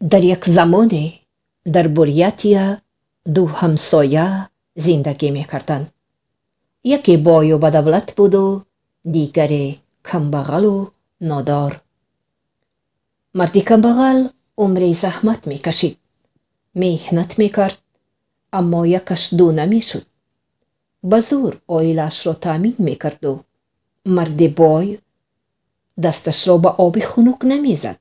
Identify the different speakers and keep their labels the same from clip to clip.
Speaker 1: Дар як замоне дар Бурятия ду ҳамсоя зиндагӣ мекарданд. Яке бою бадавлат буду дигаре камбағалу нодор. Марди камбағал умре заҳмат мекашид, меҳнат мекард, аммо якаш ду намешуд. Ба зӯр оилаашро таъмин мекарду марди бой дасташро ба оби хунук намезад,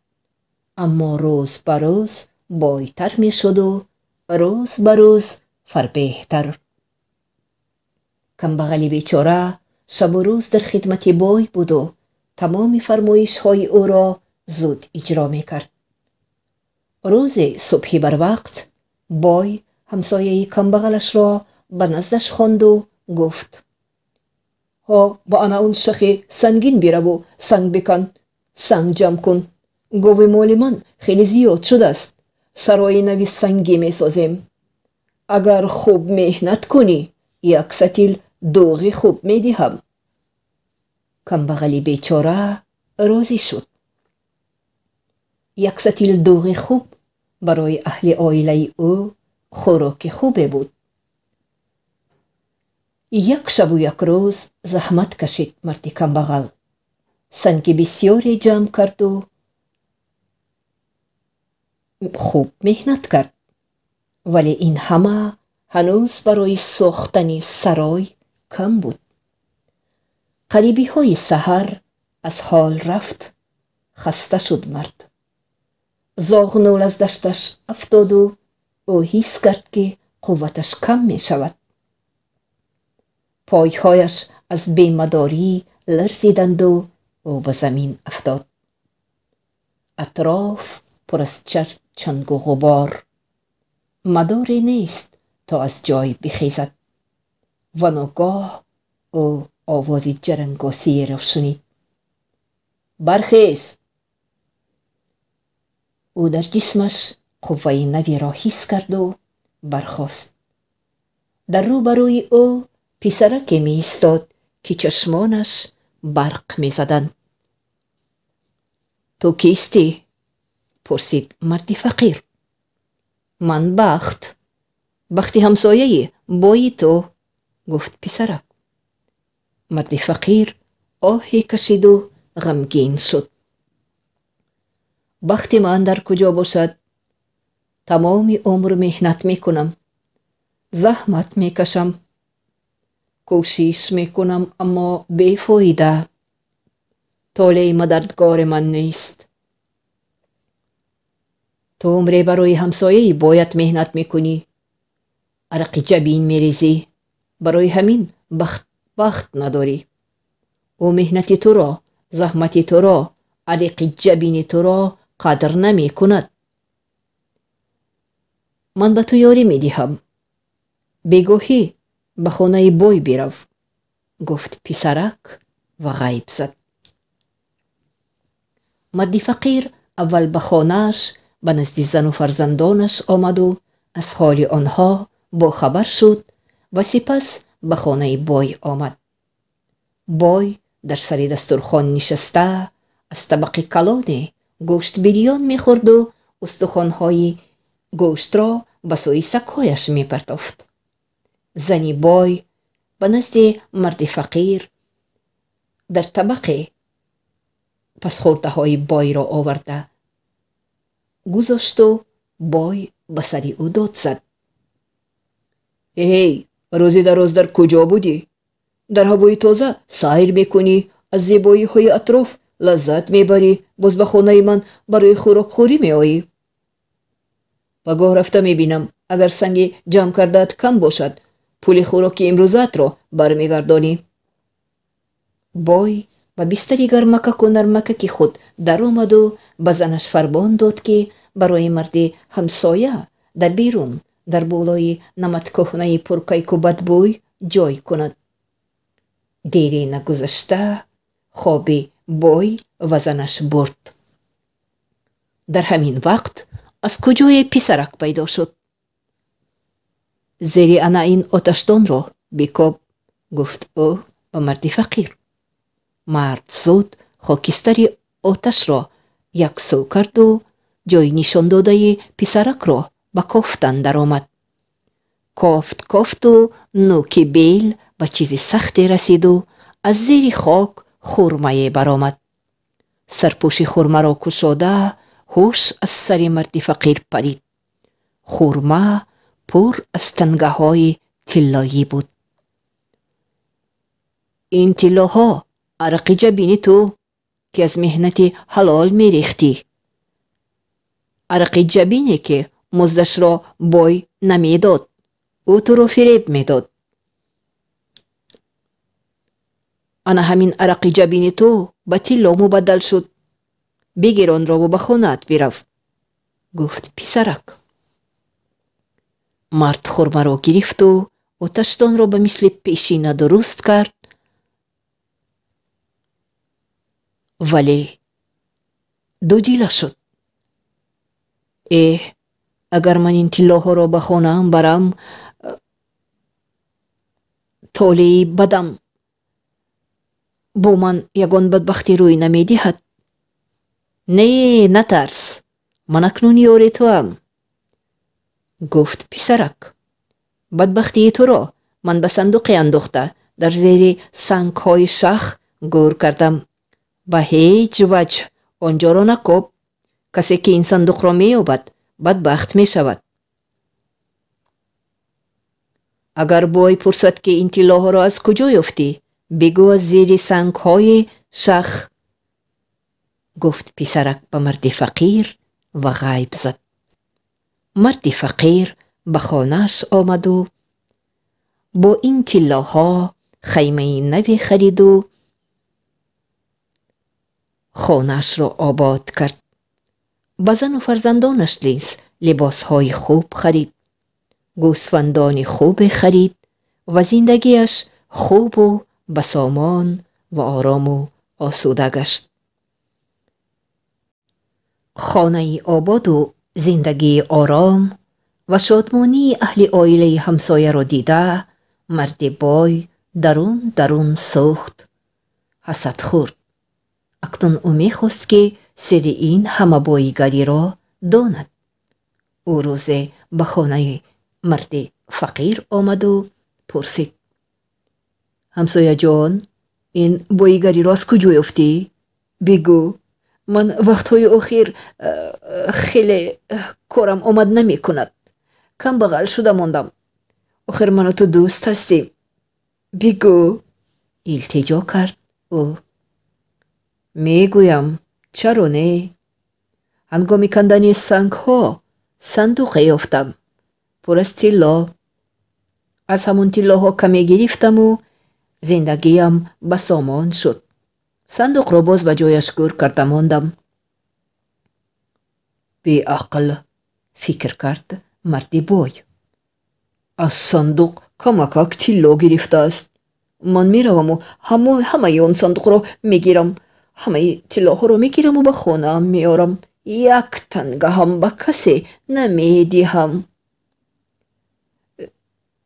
Speaker 1: аммо рӯз ба рӯз бойтар мешуду рӯз ба рӯз фарбеҳтар. Камбағали бечора шабу рӯз дар хидмати бой буду тамоми фармоишҳои ӯро зуд иҷро мекард. Рӯзе субҳи барвақт бой ҳамсояи камбағалашро ба наздаш хонду гуфт: «Ҳо, ба ана он шахи сангин бираву санг бикан, санг ҷамъ кун. Гови моли ман хеле зиёд шудааст. Сарои нави сангӣ месозем. Агар хуб меҳнат кунӣ, як сатил дӯғи хуб медиҳам». Камбағали бечора розӣ шуд. Як сатил дӯғи хуб барои аҳли оилаи ӯ хӯроки хубе буд. Як шабу як рӯз заҳмат кашид марди камбағал. Санги бисёре ҷамъ карду хуб меҳнат кард. Вале ин ҳама ҳанӯз барои сохтани сарой кам буд. Қарибиҳои саҳар аз ҳол рафт, хаста шуд мард. Зоғнул аз дашташ афтоду ӯ ҳис кард, ки қувваташ кам мешавад. Пойҳояш аз бемадорӣ ларзиданду ӯ ба замин афтод. Атроф пур аз чангу ғубор. Мадоре нест, то аз ҷой бихезад. Ва ногоҳ ӯ овози ҷарангосиеро шунид. «Бархез!» Ӯ дар ҷисмаш қувваи навиро ҳис карду бархост. Дар рӯбарӯи ӯ писараке меистод, ки чашмонаш барқ мезаданд. «Ту кистӣ?» пурсид марди фақир. «Ман Бахт, Бахти ҳамсояи бои ту», гуфт писарак. Марди фақир оҳе кашиду ғамгин шуд. «Бахти ман дар куҷо бошад? Тамоми умр меҳнат мекунам, заҳмат мекашам, кӯшиш мекунам, аммо бефоида. Толеи мададгори ман нест. Ту умре барои ҳамсояи боят меҳнат мекунӣ, арақи ҷабин мерезӣ, барои ҳамин бахт надорӣ. Ӯ меҳнати туро, заҳмати туро, ариқи ҷабини туро қадр намекунад. Ман ба ту ёрӣ медиҳам. Бегоҳӣ ба хонаи бой бирав», гуфт писарак ва ғайб зад. Марди фақир аввал ба хонааш, ба назди зану фарзандонаш омаду аз ҳоли онҳо бохабар шуд ва сипас ба хонаи бой омад. Бой дар сари дастурхон нишаста, аз табақи калоне гӯшт бирён мехӯрду устухонҳои гӯштро ба сӯи сагҳояш мепартофт. Зани бой ба назди марди фақир дар табақе пасхӯрдаҳои бойро оварда гузошту бой ба сари ӯ дод зад: «Эй, рӯзи дароз дар куҷо будӣ? Дар ҳавои тоза сайр мекунӣ, аз зебоиҳои атроф лаззат мебарӣ, боз ба хонаи ман барои хӯрокхӯрӣ меоӣ. Пагоҳ рафта мебинам, агар санги ҷамъ кардаат кам бошад, пули хӯроки имрӯзаатро бармегардонӣ». Бой ба бистари гармакаку нармакаки худ даромаду ба занаш фармон дод, ки барои марди ҳамсоя дар берун, дар болои наматкӯҳнаи пуркайку бадбӯй ҷой кунад. Дере нагузашта хоби бой ва занаш бурд. Дар ҳамин вақт аз куҷое писарак пайдо шуд. «Зери ана ин оташдонро бикоб», гуфт ӯ ба марди фақир. Мард зуд хокистари оташро яксӯ карду Ҷои нишондодаи писаракро ба кофтан даромад. Кофт кофту нӯки бел ба чизи сахте расиду аз зери хок хурмае баромад. Сарпӯши хурмаро кушода, ҳуш аз сари марди фақир парид. Хурма пур аз тангаҳои тиллоӣ буд. Ин тиллоҳо арақи ҷабини ту, ки аз меҳнати ҳалол мерехтӣ. Арақи ҷабине, ки муздашро бой намедод, ӯ туро фиреб медод. Ана ҳамин арақи ҷабини ту ба тилло мубаддал шуд. Бигир онрову ба хонаат бирав, гуфт писарак. Мард хурмаро гирифту оташдонро ба мисли пешина дуруст кард, вале дудила шуд. Эҳ, агар ман ин тиллоҳоро ба хонаам барам, толеи бадам бо ман ягон бадбахтӣ рӯй намедиҳад. Не, натарс, ман акнун ёри туам, гуфт писарак. Бадбахтии туро ман ба сандуқе андохта дар зери сангҳои шах гӯр кардам. Ба ҳеҷ ваҷҳ он ҷоро накоб. Касе ки ин сандуқро меёбад, бадбахт мешавад. Агар бой пурсад, ки ин тиллоҳоро аз куҷо ёфтӣ, бигӯ аз зери сангҳои шах, гуфт писарак ба марди фақир ва ғайб зад. Марди фақир ба хонааш омаду бо ин тиллоҳо хаймаи наве хариду хонаашро обод кард. Ба зану фарзандонаш низ либосҳои хуб харид, гӯсфандони хубе харид ва зиндагиаш хубу басомон ва орому осуда гашт. Хонаи ободу зиндагии ором ва шодмонии аҳли оилаи ҳамсояро дида, марди бой дарун дарун сӯхт, ҳасад хӯрд. Акнун ӯ мехост, ки сирри ин ҳама боигариро донад. Ӯ рӯзе ба хонаи марди фақир омаду пурсид: ҳамсояҷон, ин боигариро аз куҷо ёфтӣ? Бигӯ, ман вақтҳои охир хеле корам омад намекунад. Камбағал шуда мондам. Охир ману ту дӯст ҳастем. Бигӯ, илтиҷо кард ӯ. Мегӯям, чаро не? Ҳангоми кандани сангҳо сандуқе ёфтам, пур аз тилло. Аз ҳамон тиллоҳо каме гирифтаму зиндагиам ба сомон шуд. Сандуқро боз ба ҷояш гӯр карда мондам. Беақл, фикр кард марди бой. Аз сандуқ камакак тилло гирифтааст. Ман мераваму ҳамаи он сандуқро мегирам. Ҳамаи тиллоҳоро мегираму ба хонаам меорам. Як танга ҳам ба касе намедиҳам.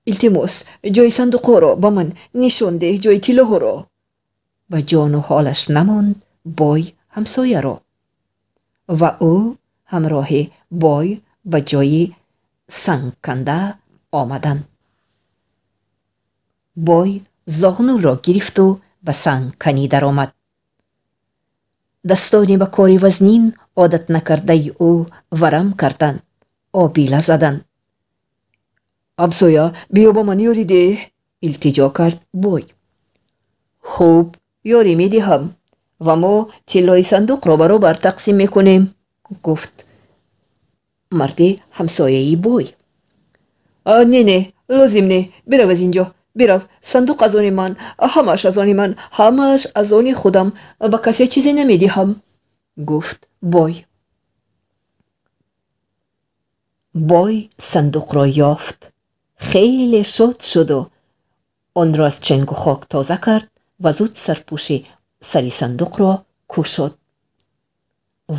Speaker 1: Илтимос, ҷои сандуқҳоро ба ман нишон деҳ, ҷои тиллоҳоро. Ба ҷону ҳолаш намонд бой ҳамсояро. Ва ӯ ҳамроҳи бой ба ҷои сангканда омаданд. Бой зоғнурро гирифту ба сангканӣ даромад. Дастони ба кори вазнин одат накардаи ӯ варам карданд, обила заданд. Ҳамсоя, биё ба ман ёрӣ деҳ, илтиҷо кард бой. Хуб, ёрӣ медиҳам ва мо тиллои сандуқро баробар тақсим мекунем, гуфт марди ҳамсояи бой. Не, не, лозим не, бирав аз инҷо, бирав, сандуқ аз они ман, ҳамааш аз они ман, ҳамааш аз они худам, ба касе чизе намедиҳам, гуфт бой. Бой сандуқро ёфт, хеле шод шуду онро аз ченгу хок тоза кард ва зуд сарпӯши сари сандуқро кушод.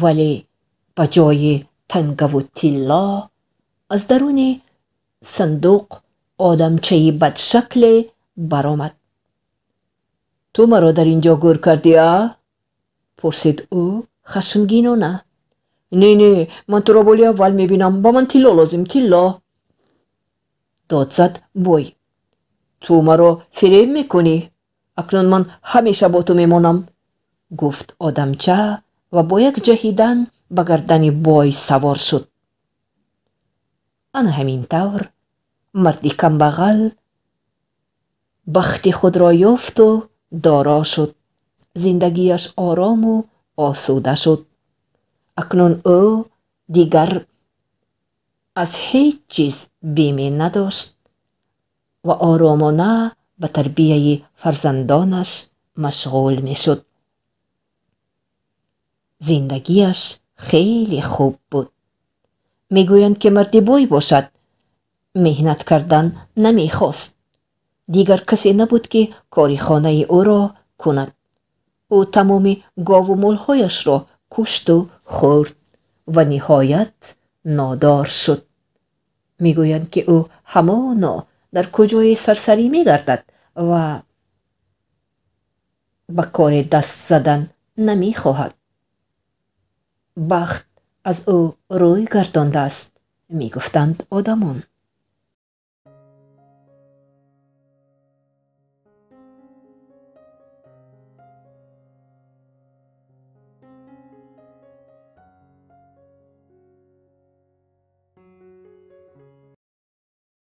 Speaker 1: Вале ба ҷои тангаву тилло аз даруни сандуқ одамчаи бадшакле баромад. Ту маро дар ин ҷо гӯр кардӣ, а? Пурсид ӯ хашмгинона. Не, не, ман туро бори аввал мебинам. Ба ман тилло лозим, тилло, дод зад бой. Ту маро фиреб мекунӣ. Акнун ман ҳамеша бо ту мемонам, гуфт одамча ва бо як ҷаҳидан ба гардани бой савор шуд. Ана ҳамин тавр марди камбағал бахти худро ёфту доро шуд. Зиндагиаш орому осуда шуд. Акнун ӯ дигар аз ҳеҷ чиз биме надошт ва оромона ба тарбияи фарзандонаш машғул мешуд. Зиндагиаш хеле хуб буд. Мегӯянд, ки марди бой бошад, меҳнат кардан намехост. Дигар касе набуд, ки кори хонаи ӯро кунад. Ӯ тамоми гову молҳояшро кушту хӯрд ва ниҳоят нодор шуд. Мегӯянд, ки ӯ ҳамоно дар куҷое сарсарӣ мегардад ва ба коре даст задан намехоҳад. Бахт аз ӯ рӯй гардондааст, мегуфтанд одамон.